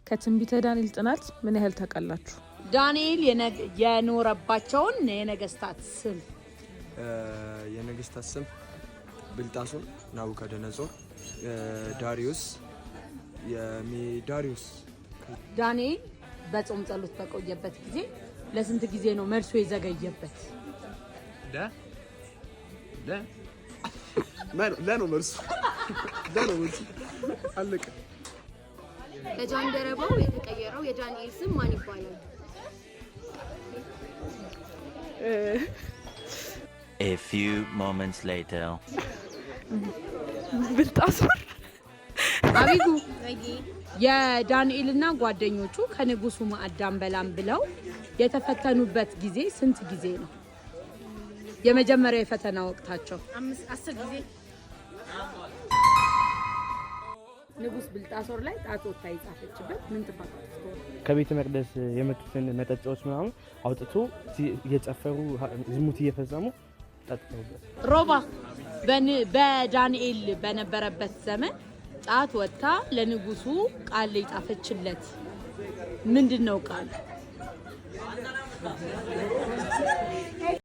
ከትንቢተ ዳንኤል ጥናት ምን ያህል ታውቃላችሁ? ዳንኤል የኖረባቸውን የነገስታት ስም። የነገስታት ስም ብልጣሶር፣ ናቡከደነጾር፣ ዳሪዮስ፣ ዳሪዮስ። ዳንኤል በጾም ጸሎት በቆየበት ጊዜ ለስንት ጊዜ ነው መልሶ የዘገየበት? ለ ለ ለ ነው መልሱ። ለ ነው መልሱ። አለቀ። ለጃንደረባው የተቀየረው የዳንኤል ስም ማን ይባላል? A few moments later. ብልጣሶር። አቢጉ፣ የዳንኤልና ጓደኞቹ ከንጉሱ ማዕድ አንበላም ብለው የተፈተኑበት ጊዜ ስንት ጊዜ ነው? የመጀመሪያው የፈተና ወቅታቸው? 10 ጊዜ። ንጉስ ብልጣሶር ላይ ጣት ወጥታ የጻፈችበት ምን ጥፋት አጥፍቶ ነው? ከቤተ መቅደስ የመጡትን መጠጫዎች ምናምን አውጥቶ እየጨፈሩ፣ ዝሙት እየፈጸሙ ጠጥተውበት። ሮባ፣ በዳንኤል በነበረበት ዘመን ጣት ወጥታ ለንጉሱ ቃል የጻፈችለት ምንድን ነው ቃሉ?